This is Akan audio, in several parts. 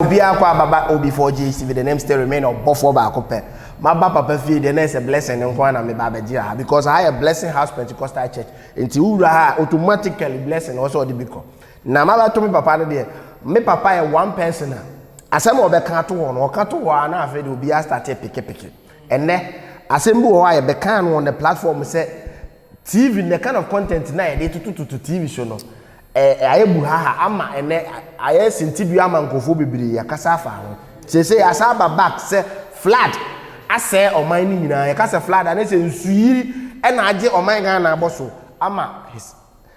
Obiara kɔ ababa Obi 4GHTV, the name still remain ɔbɔfoɔ baako pɛ. Maba papa fie deɛ, na ɛsɛ blessing ne nko ara na meba abɛgye ha, because ha yɛ Blessing House Pentecostal Church. Nti wowura ha, automatically blessing na ɔsɛ ɔde bi kɔ. Na mabɛto me papa no deɛ, me papa yɛ one person a asɛm a ɔbɛka ato hɔ no, ɔka to hɔ a, na afei de obiara start pekepeke. Ɛnɛ asɛm bi wɔ hɔ a yɛbɛka no on the platform sɛ TV, the kind of content na yɛde totototo TV so no, ayɛ bu haha ama ɛnɛ ayɛ sintidua ama nkurɔfoɔ bebree yɛkasa afa ho. Sese asa aba back sɛ flood asɛe ɔman no nyinaa. Yɛka sɛ flood a, ne sɛ nsuyiri ɛna agye ɔman Ghana abɔ so ama His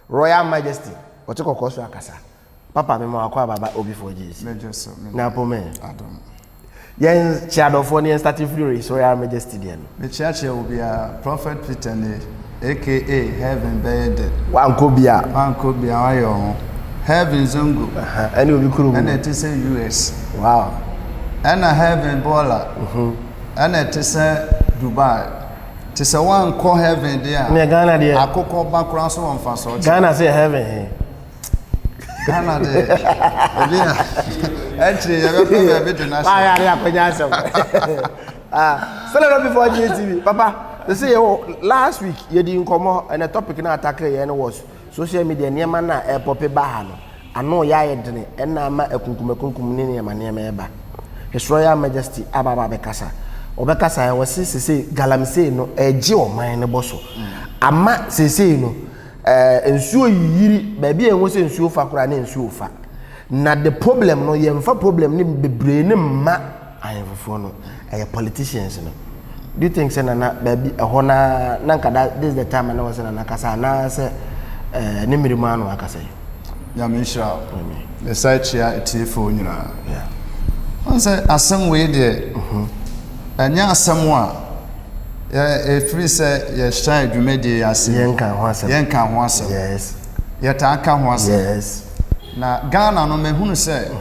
Royal Majesty ɔte kɔkɔɔ so akasa. Papa, mi ma wakɔ ababa Obi 4GC. Mɛgye so. Na apɔmɛ Adom. Yɛn kyiadɔfoɔ ne yɛn starting firi His Royal Majesty deɛ no. Mekyerɛkyerɛ wo biara, Prophet Peter ne, aka Heaven bɛyɛ dɛ. Wankɔ bia. Wankɔ bia, wayɛ ho. Heaven Zongo. Ɛne obi kuro mu. Ɛna ɛte sɛ US. Ɛna heaven bɔɔla. Ɛna ɛte sɛ Dubai. Te sɛ wankɔ heaven deɛ a. Ne Ghana deɛ. Akokɔ ba koraa so wɔ mfasoɔ. Ghana sɛ heaven he. Ghana deɛ, ebi a ɛkyerɛ yɛbɛpɛ baabi de n'ahyɛ. Wayɛ ade akɔnya asɛm. Ah, still not before GTV. Papa, they say oh, last week yɛdi nkɔmmɔ, and the topic na attack yɛn no was social media nneɛma na ɛpɔpe ba ha no. Ano yɛ ayɛ dene ɛna ama akunkum akunkum ne nneɛma nneɛma ɛba. His Royal Majesty aba aba abɛkasa. Ɔbɛkasa yɛ wɔsi sese galamsey no ɛgye ɔman no bɔ so. Ama sese no nsuo yiyiri baabi a ɛwɔ sɛ nsuo fa koraa ne nsuo fa. Na the problem no, yɛmfa problem ne bebree ne mma ahemfofoɔ no, ɛyɛ politicians no. Do you think sɛ Nana baabi ɛhɔ na na nka that this is the time na wɔ sɛ Nana kasa anaasɛ ne mmiri mu ano akasa yi? Nyame nhyira wo. Yɛsa kyia atiefoɔ nyinaa. Wɔn sɛ asɛm wei deɛ, ɛnyɛ asɛm a ɛfiri sɛ yɛhyɛ dwumadie yi ase. Yɛnka ho asɛm. Yɛnka ho asɛm. Yɛtaa ka ho asɛm. Na Ghana no, mehunu sɛ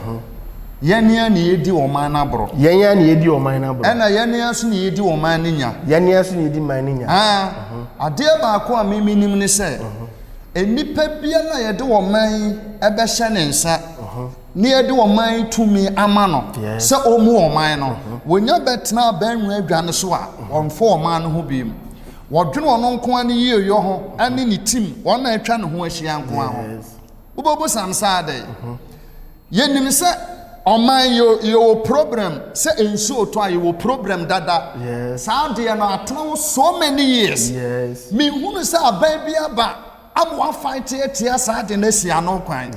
yɛn a na yɛdi ɔman no aborɔ. Yɛn a na yɛdi ɔman no aborɔ. Ɛna yɛn a nso na yɛdi ɔman no nya. Yɛn a nso na yɛdi man no nya. Ah, adeɛ baako a mimi nim ne sɛ nnipa biara a yɛde ɔman yi ɛbɛhyɛ ne nsa ne yɛde ɔman yi tumi ama no sɛ ɔmu ɔman no, wɔnya bɛtena abɛnwa adwa no so a, wɔmfa ɔman no ho bi mu. Wɔdwene ɔno nko ara ne yieyɔ ho ɛne ne tim wɔn a atwa ne ho ahyia nko ara ho. Wobɛbu sam saa dɛ yɛnim sɛ ɔman yɛwɔ problem sɛ nsuo tɔ a, yɛwɔ problem dada. Saa adeɛ no atena hɔ so many years. Mehunu sɛ aban bi aba ama wafa tiatia saa ade no asi ano kwan.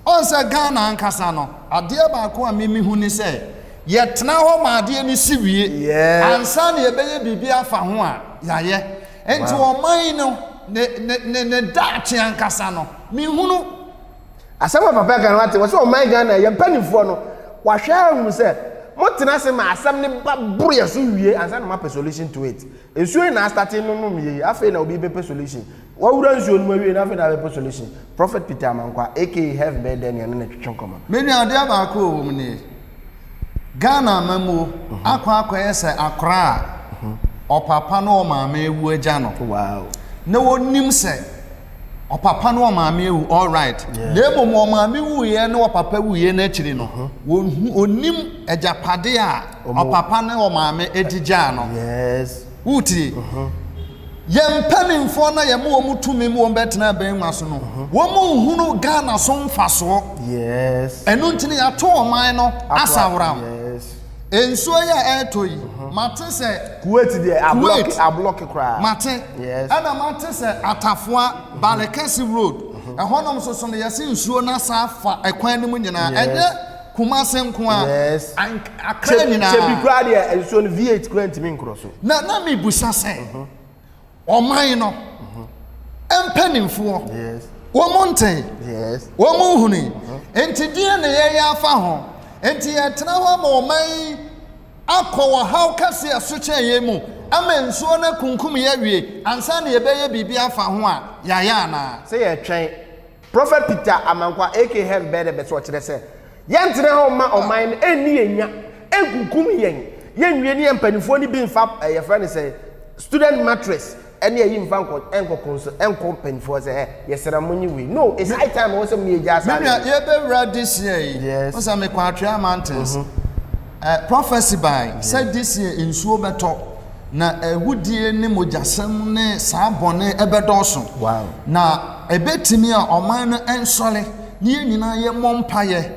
Ɔn sɛ Ghana ankasa no, adeɛ baako a memihu ne sɛ yɛtena hɔ ma adeɛ no si wie ansa na yɛbɛyɛ biribi afa ho a yɛayɛ. Nti ɔman no ne daakye ankasa no, mehunu. Asɛm a papa ka no ate, wɔ sɛ ɔman Ghana yɛn mpanimfoɔ no wahwɛ ahunu sɛ motena ase ma asɛm ne ba boro yɛ so wie ansa na moapɛ solution to it. Nsuo yi na astate no nom yie, afei na obi bɛpɛ solution. Wawura nsuo no mu awie na afei na abɛpɛ solution. Prophet Peter Amankwa, aka Heaven bɛyɛ dɛ, nea ne na twetwe nkɔmmɔ. Me nua, adeɛ baako a ɛwɔ mu nie: Ghana amammuo akɔyɛ sɛ akora a ɔpapa ne ɔmaame awu agya no na wɔnim sɛ ɔpapa ne ɔmaame awu, all right, na mmom ɔmaame wuiɛ ne ɔpapa wuiɛ no akyiri no, wɔnhu ɔnim agyapadeɛ a ɔpapa ne ɔmaame adi gyaa no. Wotie, yɛn mpanimfoɔ na yɛma wɔn tumi mu wɔn bɛtena abɛnwa so no, wɔn nhunu Ghana so mfasoɔ. Ɛno nti no yɛato ɔman no asaworam. Nsuo yi a ɛretɔ yi, mate sɛ Kuwait deɛ Kuwait. Ablock ablock koraa. Mate. Ɛna mate sɛ Atafoa Balekɛse Road ɛhɔnom soso no, yɛse nsuo no asa afa ɛkwan no mu nyinaa. Ɛnyɛ Kumase nko a, Accra nyinaa. Kyɛbi koraa deɛ, nsuo no V8 koraa ntumi nkorɔ so. Na mebusa sɛ ɔman no mpanimfoɔ wɔn nte wɔn nhuni nti deɛ na yɛyɛ afa ho nti yɛtena hɔ ama ɔman yi akɔ ɔhaw kɛse a ɛso kyɛn yɛn mu ama nsuo no akunkum yɛ awie ansa na yɛbɛyɛ biribi afa ho a yɛayɛ anaa? Sɛ yɛtwɛn. Prophet Peter Amankwa, aka Heaven bɛyɛ dɛ bɛ sɛ ɔkyerɛ sɛ yɛntena hɔ ma ɔman no ɛnni yɛn nya, ɛnkunkum yɛn, yɛnwie ne yɛn mpanimfoɔ no bi mfa yɛfrɛ no sɛ student mattress. Ɛne ayi mfa nkɔ ɛnkɔ konso ɛnkɔ mpanyinfoɔ sɛ ɛ yɛsrɛ mo nye wei no it's high time ɛwɔ sɛ mo yɛ gya saa Me nua yɛbɛwura this year yi Yes. wo sɛ mekɔ Atwea mountains eh, prophecy bae sɛ this year nsuo bɛtɔ na awudie ne mogyasɛm ne saa bɔne ɛbɛdɔɔso Wow. na ɛbɛtumi a ɔman no ɛnsɔre ne yɛn nyinaa yɛmmɔ mpaeɛ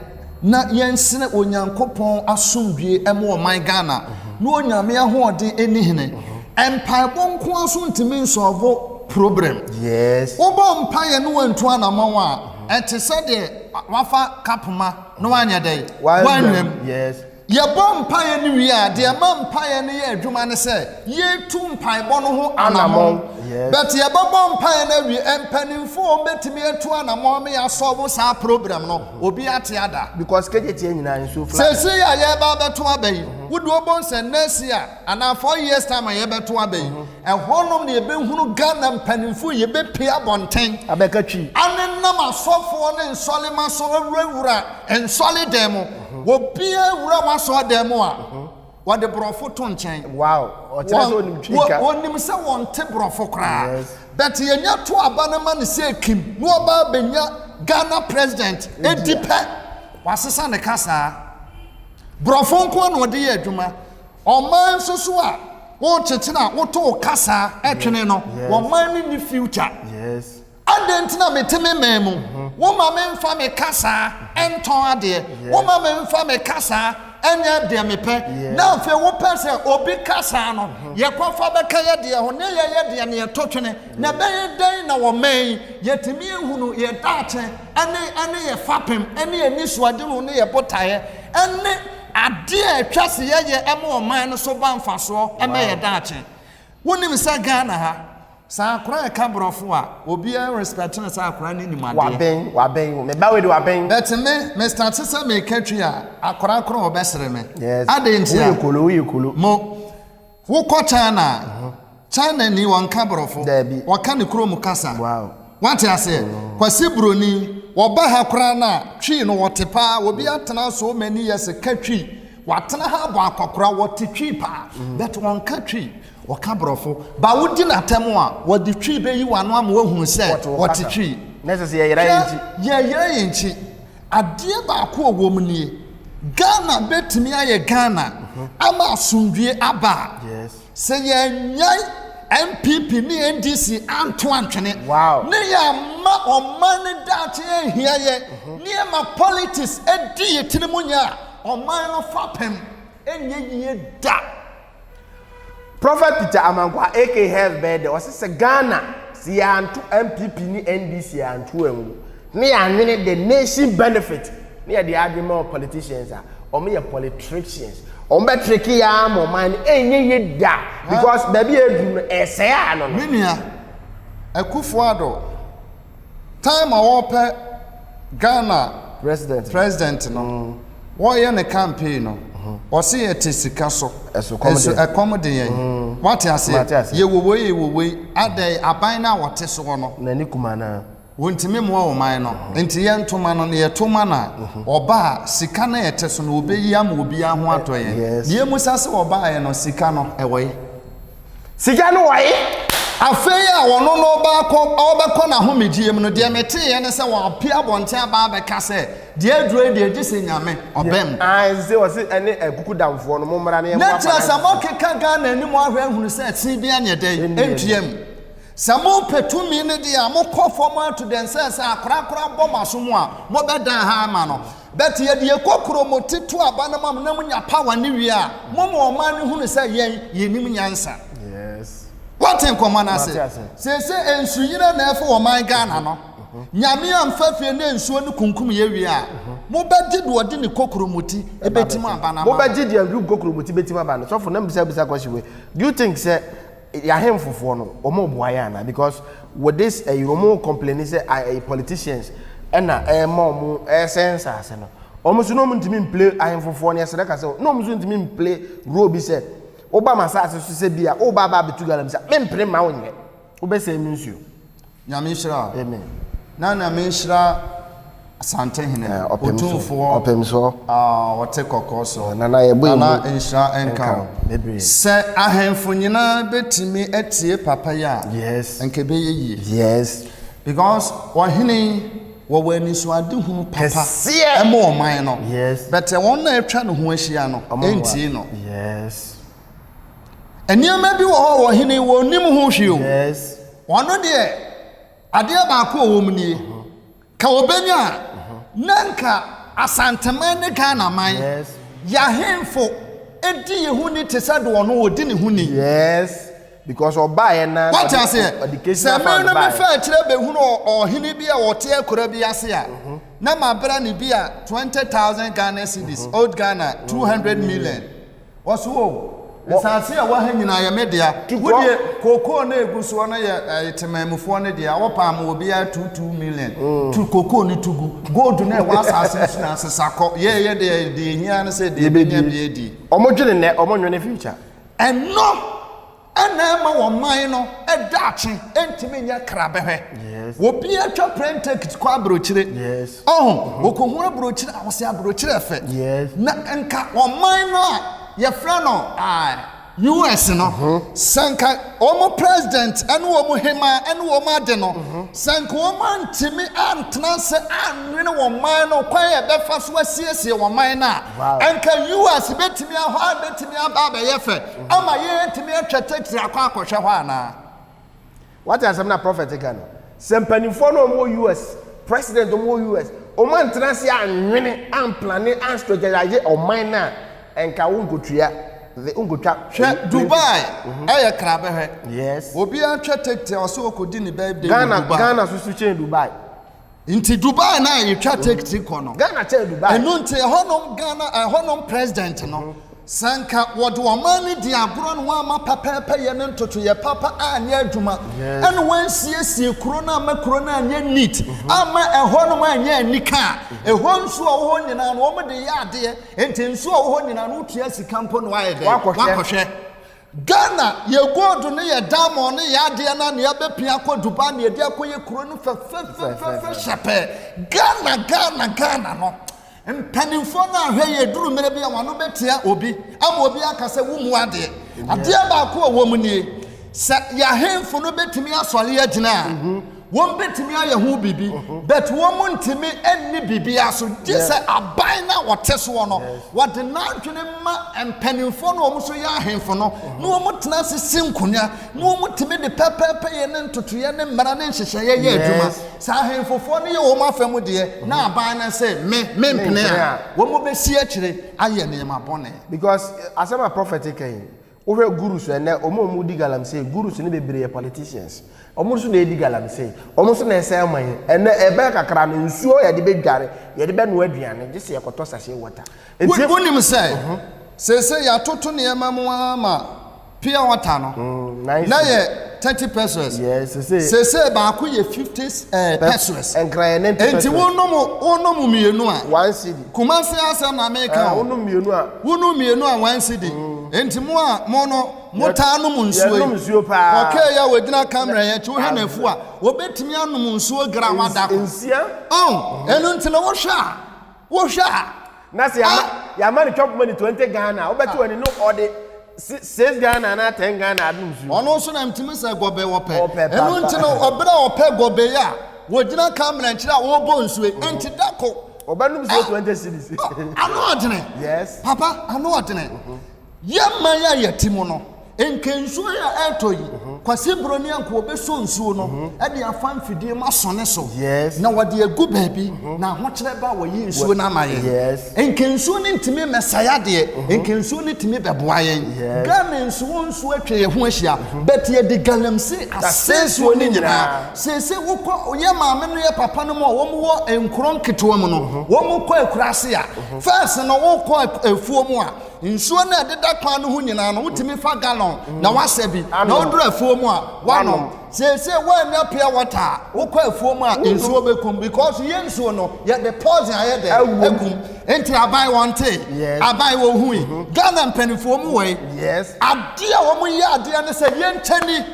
Na yɛnsrɛ Onyankopɔn asomdwie ɛma ɔman Ghana na Onyame ahoɔden ɛni hene. Mpaebɔ nko ara so ntumi nsɔlvo problem. Yes. Wobɔ mpaeɛ na wantu anamɔn a, ɛte sɛ deɛ wafa kapoma na wanyɛ dɛn? Wanwam. Yes. Yɛbɔ mpaeɛ no wie a, deɛ ɛma mpaeɛ no yɛ adwuma ne sɛ yɛtu mpaebɔ no ho anamɔn. Yes. But yɛbɛbɔ mpaeɛ no awie, mpanimfoɔ a wɔbɛtumi atu anamɔn ama yɛasɔlvo saa problem no, Obi ate ada. Because kejetia nyinaa nsuo flood. Seesei a yɛreba abɛto aba yi, wode wobɛhu sɛ next year anaa 4 years time a yɛbɛto aba yi, ɛhɔnom na yɛbɛhunu Ghana mpanimfoɔ a yɛbɛpue abɔnten Abɛka twi. anenam asɔfoɔ ne nsɔremma so awurawura nsɔredan mu. Obiara wura w'asɔredan mu a, Wɔde borɔfo to nkyɛn. Wow, ɔkyerɛ sɛ onim twi ka. Wɔnim sɛ wɔnte borɔfo koraa. Yes. But yɛnya to aba no ma no sɛ kim na ɔba abɛnya Ghana president edi pɛ, wasesa ne kasaa. Borɔfo nko ara na ɔde yɛ adwuma. Ɔman nso so a worekyekyere a woto wo kasaa twene no, ɔman no nni future. Yes. Adɛn nti na mete me man mu? Womma memfa me kasa ntɔn adeɛ, womma memfa me kasa nyɛ deɛ mepɛ, na afei wopɛ sɛ obi kasa no, yɛkɔfa bɛka yɛ deɛ ho, ne yɛyɛ deɛ ne yɛto twene. Na ɛbɛyɛ dɛn na wɔ man yi, yɛtumi ahunu yɛ daakye ne ne yɛ fapem ne yɛ anisoadehunu ne yɛ botaeɛ ne adeɛ a ɛtwa sɛ yɛyɛ ma ɔman no so ba mfasoɔ ma yɛ daakye? Wonim sɛ Ghana ha, sɛ akora ɛka borɔfo a, obiara respect no sɛ akora no nim adeɛ. Waben, waben, me ba wei de waben. But me, me starte sɛ meka twi a, akora koro ɔbɛsere me. Yes. Adɛn ntia? Woyɛ kolo, woyɛ kolo. Mo, wokɔ China a, China ni wɔnka borɔfo. Daabi. Wɔka ne kurom kasa. Wow. Wate aseɛ? Kwasi Broni, wɔba ha koraa no a, twi no wɔte paa. Obi atena so many years ka twi. Watena ha abɔ akɔkora, wɔte Twi paa, but wɔnka Twi, wɔka Borɔfo. Ba wodi no atɛm a, wɔde Twi bɛyi w'ano ama woahunu sɛ wɔte Twi. Na ɛsɛ sɛ yɛyera yɛn nti. Hwɛ, yɛyera yɛn nti. Adeɛ baako a ɛwɔ mu nie, Ghana bɛtumi ayɛ Ghana ama asomdwie aba a, sɛ yɛannyae NPP ne NDC anto antwene, ne yɛamma ɔman no daakye anhia yɛn, ne yɛma politics di yɛn tirim nya a, Ɔman no fapem nyɛ yie da. Prophet Peter Amankwah aka Herve bɛyɛ dɛ ɔse sɛ Ghana sɛ yɛanto NPP ne NDC anto angu ne yɛanwene the nation benefit ne yɛde adwene ma politicians a wɔn yɛ politricians wɔn bɛ tricke yɛ ama ɔman no ɛnyɛ yie da because baabi a ɛduru no ɛsɛe a no no. Me nua, Akufo Addo Time a wɔpɛ Ghana president president no, wɔyɛ ne campaign no, ɔse yɛte sika so, Ɛso kɔm ɛso de. ɛkɔm de yɛn. Wate aseɛ? Mate aseɛ. Yɛwɔ wei, yɛwɔ wei, adɛn aban no a wɔte soɔ no, N'ani kum anaa? wɔntumi mmoa ɔman no, nti yɛnto ma no, na yɛto ma no a, ɔba a, sika no a ɛte so no, ɔbɛyi ama obiara ho atɔ yɛn. Yes. Deɛ ɛmusa sɛ ɔbaeɛ no, sika no, ɛwɔ he? Sika no wɔ he? Afei a ɔno no ɔba akɔ ɔrebɛkɔ n'ahomegyeɛ mu no, deɛ meteeɛ ne sɛ wapue abɔnten aba abɛka sɛ, Deɛ aduro yi deɛ, gye sɛ Nyame, ɔbam. Ae, sese ɔse ɛne akukudamfoɔ no, mommra na yɛmmoa Na kyerɛ sɛ finance. moakeka Ghana anim ahwɛ ahunu sɛ ɛse biara nyɛ dɛn? Ɛnni anim. Ɛntua mu. Sɛ mopɛ tumi no deɛ a, mokɔ fam ara to dɛn sɛ sɛ akorakora bɔ mo aso mu a, mobɛdan ha ama no. But yɛde yɛ kokromoti to aba no ma mo na mo nya power no wie a, mo ma ɔman no hunu sɛ yɛn, yɛnim nyansa. Yes. Woate nkɔmmɔ no ase? Mate ase. Seesei nsuyire na ɛfa ɔman Ghana no. Nyame amfa fie ne nsuo no kunkum yɛ wie a, mobɛgye deɛ ɔde ne kokromoti bɛtim aba no ama no. Mobɛgye deɛ ɔde kokromoti bɛtim aba no. Sɔfo, na mebisa bisa question wei. Do you think sɛ Y'ahemfofoɔ no wɔn boa yɛn anaa because with this ɛyi wɔn complaini sɛ ɛyi politicians ɛna ɛma wɔn ɛsɛ nsaase no wɔn nso na wɔn ntumi mplay ahemfofoɔ no yɛsrɛ ka sɛ na wɔn nso ntumi mplay role bi sɛ woba ma asaase so sɛ bi a woba aba abɛtu galamsey a mempere mma wo nyɛ wobɛsɛe me nsuo. Nyame nhyira wo. Amen. Na Nyame nhyira. Asantehene, Eh, ɔpem so. Otumfoɔ Ɔpem so. a ɔte kɔkɔɔ so. Nana, yɛbɔ emu. Nana, nhyira nka Nka wo. wo. Bebree. Sɛ ahemfo nyinaa bɛtumi atie papa yi a, nka ɛbɛyɛ yie. Because ɔhene yi, wɔwɔ anisoadehunu papa Kɛseɛ. ɛma ɔman no. But wɔn a atwa ne ho ahyia no, Ɔmo mmoa. ɛntie no. Nneɛma bi wɔ hɔ a ɔhene yi, wɔnnim ho hwee o. Ɔno deɛ, adeɛ baako a ɔwɔ mu nie. Ka ɔbɛnya a, na nka Asanteman ne Ghanaman, yɛahemfo di yɛn ho ni te sɛ deɛ ɔno ɔdi ne ho ni. Yes, because ɔbaeɛ na Wate aseɛ? ɔde Sɛ Kesina me Fund no baeɛ. mefa akyire bɛhunu ɔhene bi a ɔte akura bi ase a, na mabrɛ no bi a 20,000 Ghana cedis, old Ghana, 200 million. Ɔso o, nsaase a ɛwɔ ha nyinaa yɛ me dea. Wo deɛ, kookoo no a ɛgu soɔ no yɛ ɛyɛ temanmufoɔ no dea. Wɔpaa ma obiara 2 2 million. Tu kookoo no tu gu. Gold no a ɛwɔ asaase no so nyinaa sesa kɔ. Yɛ yɛ deɛ, deɛ ɛhia ne sɛ deɛ ɛbɛnya bi adi. Wɔn dwene nnɛ, wɔn nwene future. Ɛno ɛna ɛma wɔn man no daakye ntumi nyɛ krabɛhwɛ. Obi atwa plane ticket kɔ aburokyire. Ɔho, okohu aburokyire a ɔsɛ aburokyire ɛfɛ. Na nka wɔn man no a yɛfrɛ no US no, sɛ nka wɔn president ɛne wɔn hemaa ɛne wɔn ade no, sɛ nka wɔn antumi antena ase annwene wɔn man no kwan a ɛbɛfa so asiesie wɔn man no a, nka US bɛtumi ahɔ a bɛtumi aba abɛyɛ fɛ ama yɛntumi atwa taxi akɔ akɔhwɛ hɔ anaa? Wate asɛm na prophet ka no? Sɛ mpanimfoɔ no a wɔwɔ US, president wɔn wɔ US, wɔn antena ase annwene, amplane, anstrategize ɔman no a, nka wonkɔtua, wonkɔtwa. Hwɛ Dubai ɛyɛ krabɛhwɛ. Obiara twa taxi a ɔsɛ ɔkɔdi ne birthday wɔ Ghana, Dubai. Ghana soso kyɛn Dubai. Nti Dubai na yɛtwa taxi kɔ no. Ghana kyɛn Dubai. Ɛno nti ɛhɔnom Ghana, ɛhɔnom president no, sɛ nka wɔde ɔman no di agorɔ na wɔamma pɛpɛɛpɛyɛ ne ntotoyɛ papa anyɛ adwuma, ɛna wɔansiesie kuro no amma kuro no anyɛ neat, amma ɛhɔnom anyɛ anika a, ɛhɔ nsuo a ɛwɔ hɔ nyinaa no wɔde yɛ adeɛ, nti nsuo a ɛwɔ hɔ nyinaa no wotua sika mpo na woayɛ dɛn? Woakɔhwɛ. Ghana, yɛ gold ne yɛ diamond ne yɛ adeɛ no a na yɛabɛpia akɔ Dubai na yɛde akɔyɛ kuro no fɛfɛfɛfɛ hyɛpɛɛ. Ghana, Ghana, Ghana no, mpanimfoɔ no ahwɛ yɛ duru mmerɛ bi a wɔn ano bɛtia obi ama obi aka sɛ wo mu adeɛ. Adeɛ baako a ɛwɔ mu nie, sɛ yɛ ahemfo no bɛtumi asɔre agyina a, wɔn bɛtumi ayɛ ho biribi, but wɔn ntumi nni biribiara so gye sɛ aban no a wɔte soɔ no, wɔde n'adwene ma mpanimfoɔ no a wɔn nso yɛ ahemfo no, na wɔn tena ase si nkonnwa, na wɔn tumi de pɛpɛɛpɛyɛ ne ntotoeɛ ne mmara ne nhyehyɛeɛ yɛ adwuma. Sɛ ahemfofoɔ no yɛ wɔn afa mu deɛ, na aban no sɛ me, mempene a, wɔn bɛsi akyire ayɛ nneɛma bɔne. Because asɛm a prophet ka yi, wohwɛ gurus ɛnɛ, wɔn a wɔdi galamsey, gurus no bebree yɛ politicians. Wɔn nso na ɛdi galamsey, wɔn nso na ɛsɛe ɔman yi. Ɛnɛ ɛbɛyɛ kakra no, nsuo yɛde bɛdware, yɛde bɛnoa aduane, gye sɛ yɛkɔtɔ sachet water. Nti Wonim sɛ seesei yɛatoto nneɛma mu ara ma pure water no, na yɛ 30 pesos. Seesei baako yɛ 50 pesos. Nkran yɛ 90 pesos. Nti wonom wonom mmienu a. One cedi. Kumasi asɛm na meka o. Wonom mmienu a. Wonom mmienu a one cedi. Nti mo a mo no mo taa nom nsuo yi. Yɛnom nsuo paa. Ɔkɛɛ yi a wɔgyina camera yɛn akyi wohwɛ n'afu a wɔbɛtumi anom nsuo grawa da ko. Nsia. Ɔn ɛno nti na wohwɛ a wohwɛ a. Na sɛ yɛama yɛama no chop money 20 Ghana a wobɛte w'ani no ɔde 6 Ghana anaa 10 Ghana anom nsuo. Ɔno nso na ntumi sɛ gɔbɛ wɔpɛ. Ɔpɛ Ɛno papa. nti no ɔberɛ a ɔpɛ gɔbɛ yi a wɔgyina camera nkyerɛ a wɔrebɔ nsuo yi nti da ko. Ɔbɛnom nsuo 20 cedis. Ano ɔdene. Yes. Papa ano ɔdene. Yɛn man a yɛte mu no, nka nsuo yi a ɛretɔ yi, Kwasi Broni anka ɔbɛsɔ nsuo no de afa mfidie mu asɔne so na wɔde agu baabi na ahokyerɛ ba a wɔyi nsuo no ama yɛn. Nka nsuo no ntumi mmɛsɛe adeɛ, nka nsuo no tumi bɛboa yɛn. Ghana nsuo nsuo atwa yɛn ho ahyia, but yɛde galamsey asɛe nsuo no nyinaa. Seesei wokɔ yɛn maame no yɛ papa no mu a wɔn wɔ nkuro nketewa mu no, wɔn kɔ akuraase a, first no wokɔ afuo mu a, Nsuo no a ɛdeda kwan no ho nyinaa no, wotumi fa gallon na woasɛ bi, na woduru afuo mu a, woanom. Seesei woannya pure water a, wokɔ afuo mu a, nsuo bɛkum because yɛn nsuo no, yɛde poison ayɛ dɛn? Agum. Nti aban wɔntee, aban wɔhui. Ghana mpanimfoɔ mu wɔ yi, adeɛ a wɔyɛ adeɛ ne sɛ yɛnkyɛ ni.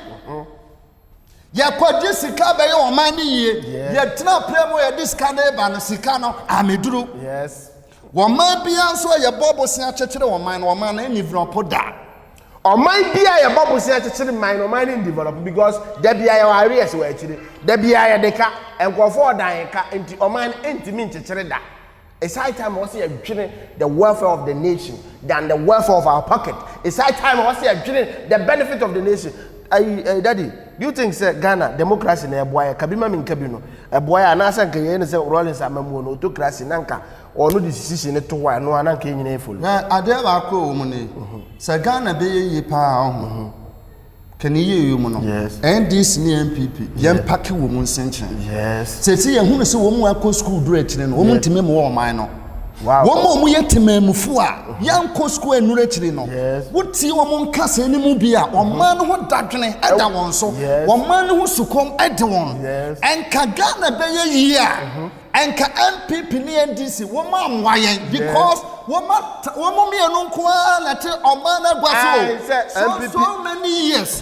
Yɛkɔgye sika bɛyɛ ɔman no yie. Yɛtena pɛ mu yɛde sika no ba no, sika no ameduru. Ɔman biara nso a yɛbɔ bosea kyekyere ɔman no, ɔman no ɛndevelop da. Ɔman bi a yɛbɔ bosea kyekyere man no, ɔman no ndevelop because da biara yɛwɔ arrears wɔ akyire. Da biara yɛde ka, nkurɔfoɔ ɔdan ka, nti ɔman no ntumi nkyekyere da. It's high time wɔsɛ yɛdwene the welfare of the nation than the welfare of our pocket. It's high time wɔsɛ yɛdwene the benefit of the nation. Ayi, eh, daddy, do you think sɛ Ghana democracy na ɛboa yɛ? Kabi ma mi nka bi no, ɛboa yɛ anaasɛ nka yɛyɛ ne sɛ Rawlings amamuo no autocracy na nka ɔno de decision ne to hɔ a ɛno a na nka yɛn nyinaa follow. Na adeɛ baako a ɛwɔ mu ni, sɛ Ghana bɛyɛ yie paa ɔho, kane yie yɛ mu no, NDC ne NPP yɛn pake wɔ mu nsenkyɛn. Sɛsi yɛhunu sɛ wɔn mu akɔ sukuu duru akyire no, wɔn ntumi mmoa ɔman no. Wɔn a wɔyɛ temamufo a yɛnkɔ sukuu nnuru akyiri no, wotie wɔn nkasa no mu bi a, ɔman no ho dadwene da wɔn so, ɔman no ho sukɔm de wɔn. Ɛnka Ghana bɛyɛ yie a, ɛnka NPP ne NDC wɔn ammoa yɛn because wɔn wɔn mmienu nko ara na ɛte ɔman no agua so so so many years.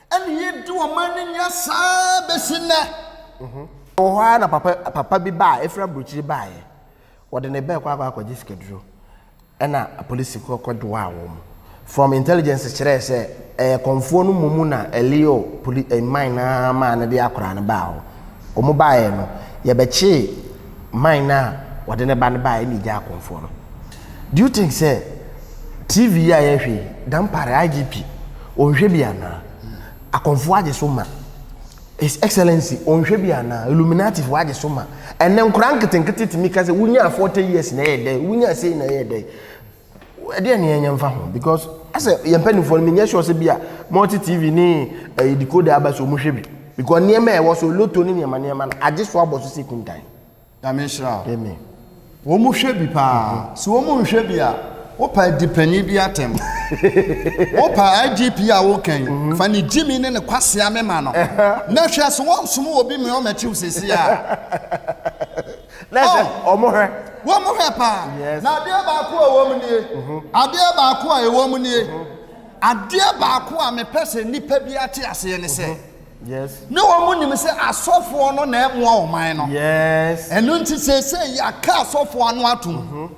Ɛna yɛdi ɔman no nya saa bɛsi nnɛ. Wɔ hɔ ara na papa papa bi baa efiri aburokyiri baeɛ. Wɔde ne bɛɛ kɔ akɔ akɔgye sikaduro. Ɛna apolisi kɔ kɔdoaa wɔn. From intelligence kyerɛɛ sɛ ɛyɛ kɔmfoɔ no mmom na ɛleo poli eh, mine no ara maa no de akwaraa no baa hɔ. Wɔn baeɛ no, yɛbɛkyee mine no a wɔde ne ba no baeɛ na egyaa kɔmfoɔ no. Do you think sɛ TV yi a yɛhwɛ yi, Dampare, IGP, ɔnhwɛ bi anaa? Akɔmfoɔ agye so ma. His Excellency, ɔnhwɛ bi anaa? Illuminati foɔ agye so ma. Ɛnɛ nkwadaa nketenkete tumi ka sɛ wonyaa 40 years na ɛyɛ dɛn, wonyaa sei na ɛyɛ dɛn. Ɛdeɛ ne yɛnyɛ mfa ho because asɛ yɛn mpanimfoɔ no menyɛ sure sɛ bi a multi TV ne ɛyɛ decoder aba so wɔn hwɛ bi because nneɛma a ɛwɔ so lotto ne nneɛma nneɛma no agye so abɔ so sɛ kuntan. Nyame nhyira wo. Amen. Wɔn hwɛ bi paa. Sɛ wɔn nhwɛ bi a, wopa di panyin bi atɛm. Wopa IGP a woka yi, mhm. fa ne gyimi ne ne kwasea me ma no. Na hwɛ so wɔnsom wɔ bi mmea ɔmɛkyew sɛsi a. Na sɛ oh. wɔn hwɛ. Wɔn hwɛ paa. Na adeɛ baako a ɛwɔ mu nie. Mhm. Adeɛ baako a ɛwɔ mu nie. Mhm. Adeɛ baako a mepɛ sɛ nnipa bi ate aseɛ ne sɛ. Yes. Ne wɔn nim sɛ asɔfoɔ no na ɛmoa ɔman no. Yes. Ɛno nti seesei yɛaka asɔfoɔ ano atom. Mm -hmm.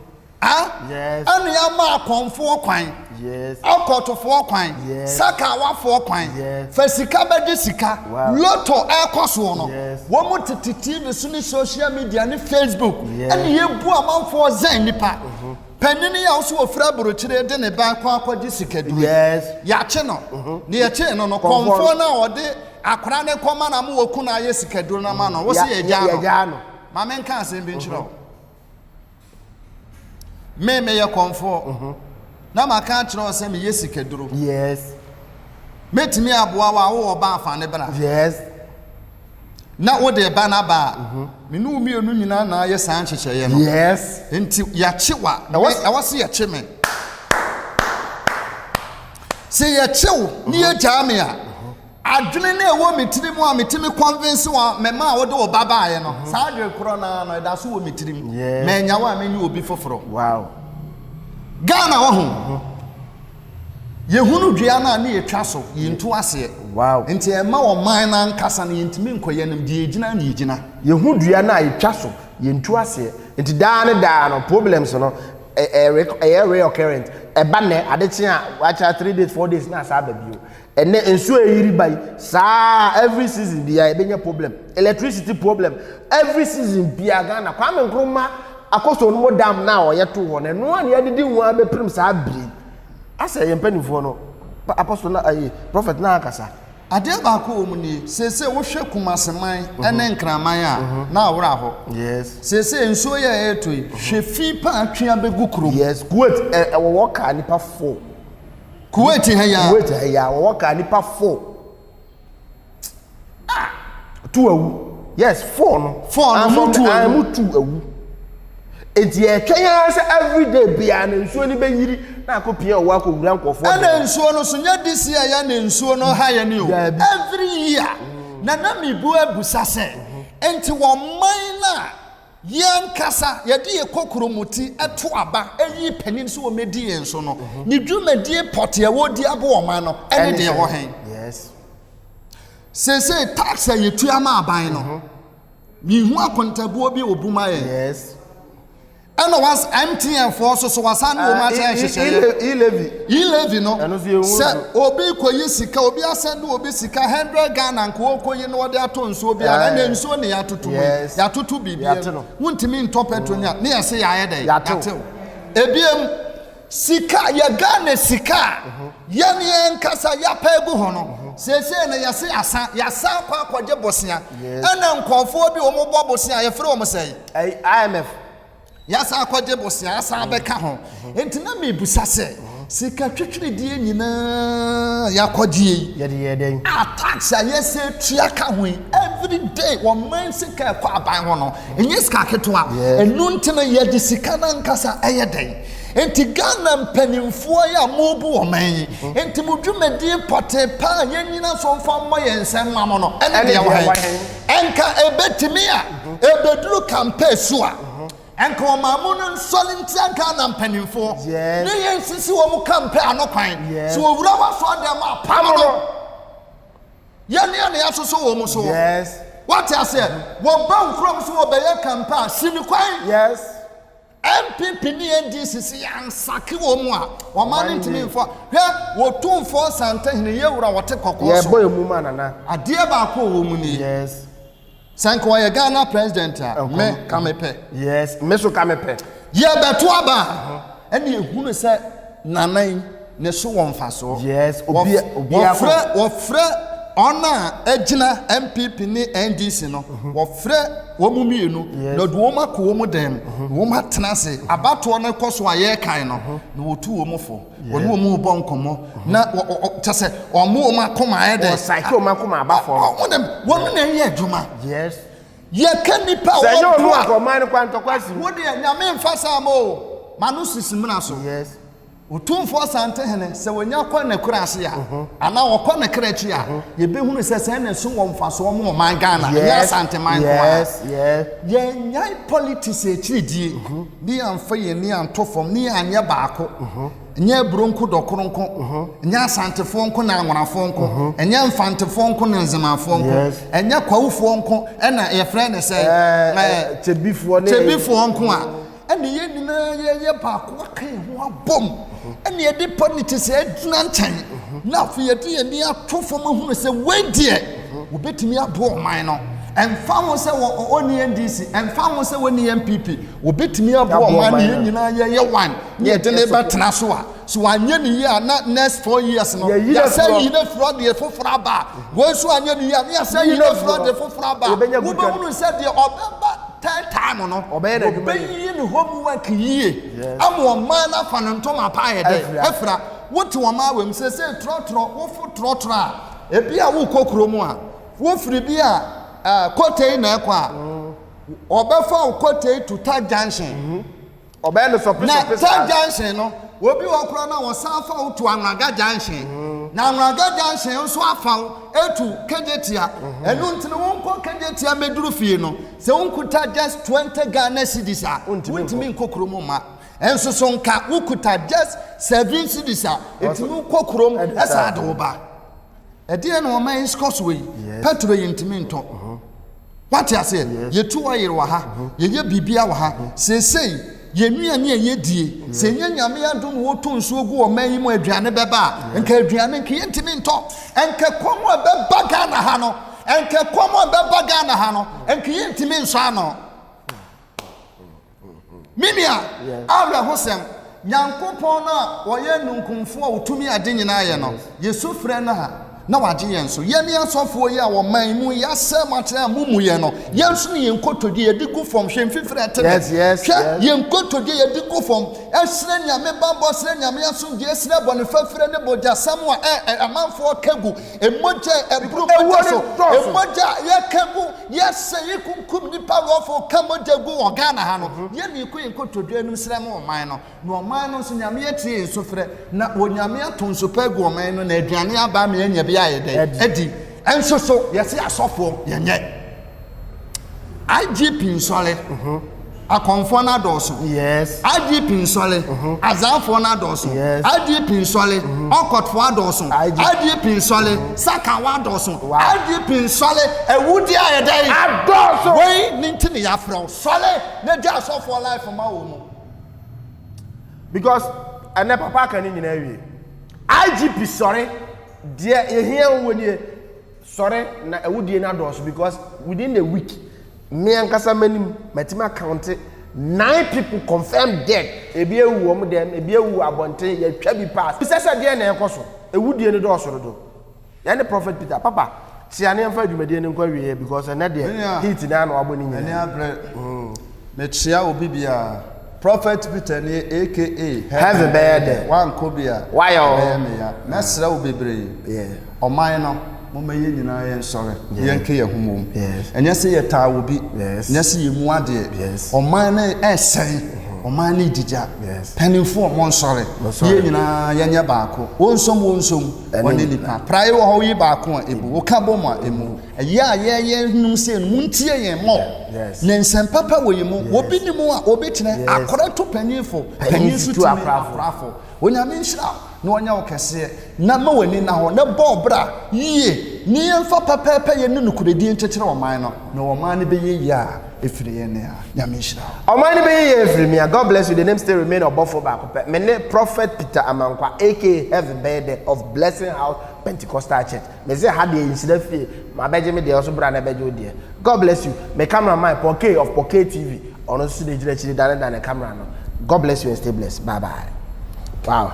Ah? Yes. Ɛna yɛama akɔmfoɔ kwan. Yes. Akɔtofoɔ kwan. Yes. Sakawafoɔ kwan. Yes. Fa sika bɛgye sika. Wow. Lotto ɛkɔ soɔ no. Yes. Wɔn tete TV so ne social media ne Facebook. Yes. Ɛna yɛbu amanfoɔ zɛn nipa. Mm -hmm. Panyin yi a ɔso ofiri aburokyire de ne ba kɔ akɔgye sikaduro yi, Yes. yɛakye no. Ne yɛkyee no no, Kɔmfoɔ kɔmfoɔ no a ɔde akwadaa no kɔma no ama wɔku no ayɛ sikaduro no ama no, wo se Ya- yɛgyaa no. Yɛgyaa no. Ma menka asɛm bi nkyerɛ wo. Me meyɛ kɔmfoɔ. Na maka akyerɛ wo sɛ meyɛ sikaduro. Yes. Mɛtumi aboa wo a wowɔ ba afa ne bra. Yes. Na wode ba no aba a, me ne wo mmienu nyinaa na ayɛ saa nhyehyɛeɛ no. Yes. Nti yɛakye wa, ɛwɔ se yɛkye me. Sɛ yɛkye wo ne yɛgyaa me a, adwene no ɛwɔ me tiri mu a metumi convince wa mɛma a wode wo ba baeɛ no, saa adwene korɔ no ara no ɛda so wɔ me tirim. Yes. Manya wo a menye obi foforɔ. Wow. Ghana wɔ ho. Yɛhunu dua no a ne yɛtwa so, yɛntu aseɛ. Wow. Nti ɛma ɔman no ankasa no yɛntumi nkɔ yɛn anim, deɛ yɛgyina ne yɛgyina. Yɛhu dua no a yɛtwa so, yɛntu aseɛ. Nti daa ne daa no problems no ɛyɛ reoccurrent. Ɛba nnɛ, ade kye a wakyɛ 3 days, 4 days na asa aba bio. Ɛnɛ nsuo a ɛyiri ba yi, saa every season biara yɛbɛnya problem. Electricity problem, every season biara Ghana. Kwame Nkrumah Akosombo dam no a ɔyɛ too hɔ no, ɛno a na yɛadidi ho ara bɛpirim saa bere yi. Asɛ yɛn mpanimfoɔ no, apostle na ayi, prophet na akasa. Adeɛ baako wɔ mu nie, seesei wohwɛ Kumasi man ne Nkran man a, na awora hɔ. Yes. Seesei nsuo yi a ɛretɔ yi, hwɛ fi pa atwe abɛgu kurom. Yes, Kuwait ɛ ɛwɔwɔ kaa nipa four. Kuwait ha yi ara. Kuwait ha yi ara, wɔwɔ kaa nipa four. Ah, tu awu. Yes, four no. Four no, mu tu awu. Mu tu awu. Eti ɛtwɛn ara sɛ everyday biara na nsuo no bɛyiri na akɔ pia ɔwɔ akɔ wura nkurɔfoɔ. Ɛna nsuo no so nyɛ this year yɛ na nsuo no ha yɛ ni o. Every year. Na na mebu abusa sɛ, nti wɔn man no a Yɛn ankasa yɛde yɛn kokuromoti to aba yi panin sɛ ɔmmɛdi yɛn so no, ne dwumadie pɔtee a wɔredi aboa ɔman no ne deɛ ɛwɔ he? Yes. Seesei tax a yɛtua ma aban no, mehu akontabuo bi wɔ bu ma yɛn. Yes. Ɛna was MTN foɔ nso so wasan ne wɔn akyɛ nhyehyɛeɛ. E-levy. E-levy no, Ɛno nso yɛhu sɛ obi kɔyi sika, obi asɛnde obi sika hundred Ghana nka ɔkɔyi na ɔde atɔ nsuo biara, ɛna nsuo ne yɛatoto mu yi, yɛatoto biribi mu, wontumi ntɔ petrol ni a, ne yɛse yɛayɛ dɛn? Yɛatew. Ebiem, sika, yɛ Ghana sika a yɛn yɛn nkasa yɛapɛ agu hɔ no, seesei no yɛse yɛasa, yɛasan akɔ akɔgye bosea, ɛna nkurɔfoɔ bi wɔn bɔ bosea, yɛfrɛ wɔn sɛn? IMF. Yɛasan akɔgye bosea asan abɛka ho. Enti na mebisa sɛ, sika twitwiridie nyinaa yɛakɔgye yi, Yɛde yɛɛ dɛn? a tax a yɛsɛ tua ka ho yi, every day ɔman sika ɛkɔ aban ho no, ɛnyɛ sika ketewa. Ɛno nti no yɛde sika no ankasa ɛyɛ dɛn? Enti Ghana mpanimfoɔ yi a morebu ɔman yi, enti mo dwumadie pɔtee paa a yɛnnyina so mfa mmɔ yɛn nsam mma mo no, ɛne deɛ wɔ he? Ɛnka ɛbɛtumi a ɛbɛduru campaign so a, ɛnka ɔman mu no nsɔre ntia Ghana mpanimfoɔ ne yɛn nsisi wɔn campaign ano kwan. Sɛ owura w'asɔre dɛm a, pam no. Yɛn ne yɛn asosɔ wɔn so. Wate aseɛ? Wɔba nkurom so wɔbɛyɛ campaign a, si no kwan. NPP ne NDC sɛ yɛansake wɔn a, ɔman no ntumi mfa. Hwɛ, Otumfoɔ Santehene, yɛn wura ɔte kɔkɔɔ so. Yɛbɔ emu ma Nana. Adeɛ baako a ɔwɔ mu nie. Yes. Sɛ nka ɔyɛ Ghana president a, me ka mepɛ. Yes, me so ka mepɛ. Yɛbɛto aba a, ɛna ehunu sɛ Nana yi, ne so wɔ mfasoɔ. Yes, obi obi wɔfrɛ wɔfrɛ wɔn a agyina NPP ne NDC no, wɔfrɛ wɔn mmienu na wɔde wɔn akɔ wɔn dan mu, na wɔn atena ase. Abatoɔ no kɔ so a yɛrekan no, na wɔtu wɔn fo, wɔne wɔn rebɔ nkɔmmɔ, na wɔ wɔ kyɛ sɛ wɔn wɔn akoma ayɛ dɛ. Wɔsaeke wɔn akoma abafoɔ no. Wɔn dɛm wɔn na ɛyɛ adwuma. Yes. Yɛka nipa a Sɛ ɛnyɛ ɔno wɔboa. anka ɔman no kora ntɔkwa si mu. Wo deɛ Nyame nfa saa ma o, ma no sisi mmra so. Yes. Otumfoɔ Asantehene, sɛ wɔnya kɔ n'akuraase a, anaa wɔkɔ ne kra akyi a, yɛbɛhunu sɛ sɛn na ɛso wɔ mfasoɔ ma ɔman Ghana, ɛnyɛ Asanteman nko ara. Yɛnnyae politics akyiridie, ne yɛamfa yɛn ani anto fam, ne yɛanyɛ baako. Ɛnyɛ Aburo nko Dɔkono nko, ɛnyɛ Asantefoɔ nko na Anwonafoɔ nko, ɛnyɛ Mfantefoɔ nko na Nzemafoɔ nko, ɛnyɛ Kwawufoɔ nko ɛna yɛfrɛ no sɛ Kyebifoɔ nko a. Ɛne yɛn nyinaa yɛyɛ baako aka yɛn ho abom ɛne yɛde politics agyina nkyɛn na afei yɛde yɛn ani ato fam ahunu sɛ wei deɛ wɔbɛtumi aboa ɔman no ɛmfa ho sɛ ɔni NDC ɛmfa ho sɛ wɔni NPP wɔbɛtumi aboa ɔman no yɛn nyinaa yɛyɛ one ne yɛde ne bɛtena so a so anyɛ ne yie a na next 4 years no yɛsɛ yi ne firi deɛ foforɔ aba a wɔn nso anyɛ ne yie a ne yɛsɛ yi ne firi deɛ foforɔ aba a wobɛhunu sɛ deɛ ɔbɛba third time no wɔbɛyiyi ne homework yie ama ɔman no afa ne ntoma pa ayɛ dɛ afira. Wote ɔman wɔ mu sese trɔtrɔ wofo trɔtrɔ a ebi a wokɔ kurom a wofiri bi a Kotei na ɛkɔ a ɔbɛfa wo Kotei to Tag Junction. Ɔbɛyɛ no sɔpe Na sɔpe Tag saa. Junction no obi wɔ koraa na wɔsan fa wo to Anwraga Junction. Na Anwraga Junction nso afa wo etu Kejetia. Ɛno nti no wonkɔ Kejetia mɛduru fie no sɛ wonkuta just 20 Ghana cedis a wontumi nkɔ kurom mma. Nso so nka wokuta just 7 cedis a ɛtumi kɔ kurom ɛsaa de wo ba. Ɛdeɛ na ɔman yi kɔ so yi, petrol yi ntumi ntɔ. Wate aseɛ? Yɛtu ɔyere wɔ ha, yɛyɛ biribia wɔ ha. Seesei yɛn nnuane a yɛdie, sɛ ɛnyɛ Nyame adom na wɔtɔ nsuo gu ɔman yi mu a aduane bɛba a, nka aduane nka yɛntumi ntɔ. Nka kɔm a ɛbɛba Ghana ha no, nka kɔm a ɛbɛba Ghana ha no, nka yɛntumi nsɔ ano. Me nua, awerɛhosɛm, Nyankopɔn no a ɔyɛ nunkumfoɔ a ɔtumi ade nyinaa yɛ no, yɛsu frɛ no a, na wagye yɛn so. Yɛne asɔfoɔ yi a ɔman mu yi asɛe mo akyerɛ a mommu yɛn no, yɛn nso ne yɛn nkotodwe yɛde gu fam. Hwɛ mfifire a ɛte dɛ. Hwɛ yɛn nkotodwe yɛde gu fam, srɛ Nyame bammɔ, srɛ Nyame asomdwoeɛ, srɛ bɔne fafire ne bogyasɛm a ɛ, amanfoɔ ka gu, mogya a ɛboro mogya so, mogya a yɛka gu. Yɛsɛ yɛ kunkum nipa lɔfo ka mogya gu wɔ Ghana ha no, yɛ ne kɔ yɛn kotodwe anim srɛ ma ɔman no, na ɔman no nso Nyame atie yɛn sufrɛ, na Onyame ato nsu pa agu ɔman no na aduane aba ama yɛanya bi ayɛ dɛn adi. Nso so yɛse asɔfoɔ yɛnyɛ. IGP nsɔre. Akɔmfoɔ no adɔɔso. Yes. IGP nsɔre. Azaafoɔ no adɔɔso. Yes. IGP nsɔre. Ɔkɔtfoɔ adɔɔso. IG. IGP nsɔre. Sakawa adɔɔso. Wow. IGP nsɔre. Awudie a yɛda yi. Adɔɔso. Wei ne nti ne yɛafrɛ wo. Sɔre na gya asɔfoɔ life ma wɔ mu. Because ɛnɛ papa aka ne nyinaa wie. IGP sɔre deɛ yɛhia wo nie sɔre na awudie no adɔɔso because within a week me ankasa m'anim matumi akaunte nine people confirmed dead ebi ewu wɔn dɛm ebi ewu abɔnten yɛtwa bi pass bisɛ sɛ deɛ na ɛkɔ so awudie no dɔɔso dodo yɛne Prophet Peter papa kyea ne yɛmfa dwumadie no nkɔ awieɛ because ɛnɛ deɛ Menua. heat naa na wabɔ ne Ɛni nyinaa. abrɛ. Mekyia obi biara. Prophet Peter ni aka Heaven bɛyɛ dɛ. Wankɔ bi a. Wayɛ o. Ɛbɛyɛ me ya. Mɛsrɛ wo bebree. Ɔman no, momma yɛn nyinaa yɛnsɔre. Yɛnka yɛn ho mmom. Ɛnyɛ sɛ yɛtaa obi. Ɛnyɛ sɛ yɛmu adeɛ. Ɔman no ɛresɛe. Ɔman no regyigya. Mpanimfoɔ monsɔre. Yɛn nyinaa yɛnyɛ baako. Wonsom wonsom. Wɔne nipa. Praeɛ wɔ hɔ woyi baako a ɛbu. Woka bom a ɛmu. Ɛyɛ a yɛyɛ nom sei no montie yɛn mmɔ. Ne nsɛm papa wɔ yɛn mu. Obi ni mu a obi kyerɛ. Akora tu panin fo. Panin nso tumi akorafo. Onyame nhyira wo na ɔnyɛ wo kɛseɛ na ma w'ani nna hɔ na bɔ ɔbra yie ne yɛmfa pɛpɛɛpɛyɛ ne nokorɛdie nkyekyere ɔman no na ɔman no bɛyɛ yie a ɛfiri yɛn a. Nyame nhyira wo. Ɔman no bɛyɛ yie afiri me a. God bless you the name still remain ɔbɔfoɔ baako pɛ me ne Prophet Peter Amankwa aka Heaven bɛyɛ dɛ of Blessing House Pentecostal Church me se ha deɛ nhyira fie mabɛgye me deɛ ɔso bra na bɛgye wo deɛ God bless you me camera man Paul K of Paul K TV ɔno nso de gyina akyiri dane dane camera no God bless you and stay blessed bye bye wow.